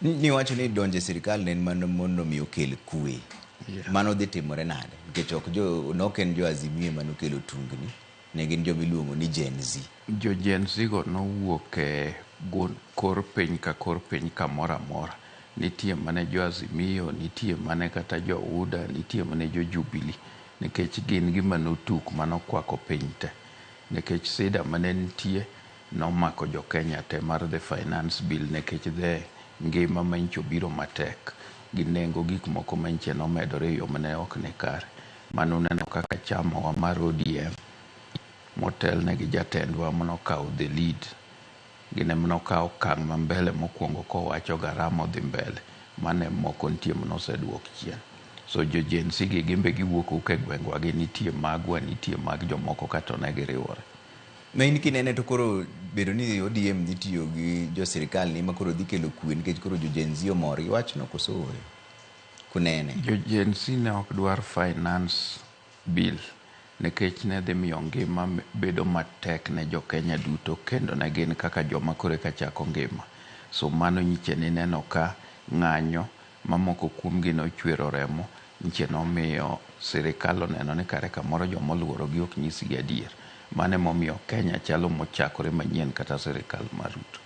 Niwacho ni donjo e sirikal ne en mana mondo mi okel kwe. Yeah. Mano dhi timore nade? Nikech ok jo nok en jo Azimio ema nokelo tungni, ne gin joma iluongo ni Gen Z. Jo Gen Z go nowuok e kor piny ka kor piny kamoro amora. Nitie mane jo Azimio, nitie mane kata jo UDA, nitie mane jo Jubilee. Nikech gin gima notuk manokwako piny te. Nikech sida mane nitie nomako jo Kenya te mar the finance bill nikech the ngima manyicha obiro matek gi nengo gik moko manyicha nomedore e yo mane ok ni kare. Mano uneno kaka chamawa mar ODM motelne gi jatendwa manokawo the lead gin ema nokawo okang' ma mbele mokwongo kowacho garama odhi mbele mane moko nitie manoseduok chien. So jo Gen Z gi gin be giwuok awuoka e gwengwa gi nitie magwa nitie mag jomoko ka to ne giriwore. Ma in kinene to koro bedo ni ODM dhi tiyo gi jo sirikal ni ema koro dhi kelo kwe nikech koro jo Gen Z omor gi wachno koso ooyo? Kunene. Jo Gen Z ne ok dwar finance bill nikech ne dhi miyo ngima bedo matek ne jo Kenya duto kendo ne gin kaka joma koro eka chako ngima. So mano nyiche nineno ka ng'anyo ma moko kuomgi nochwero remo nyiche nomiyo sirikal oneno ni kare kamoro joma oluorogi ok nyisgi adier. Mano emomiyo Kenya chalo mochakore manyien kata sirikal mar Ruto.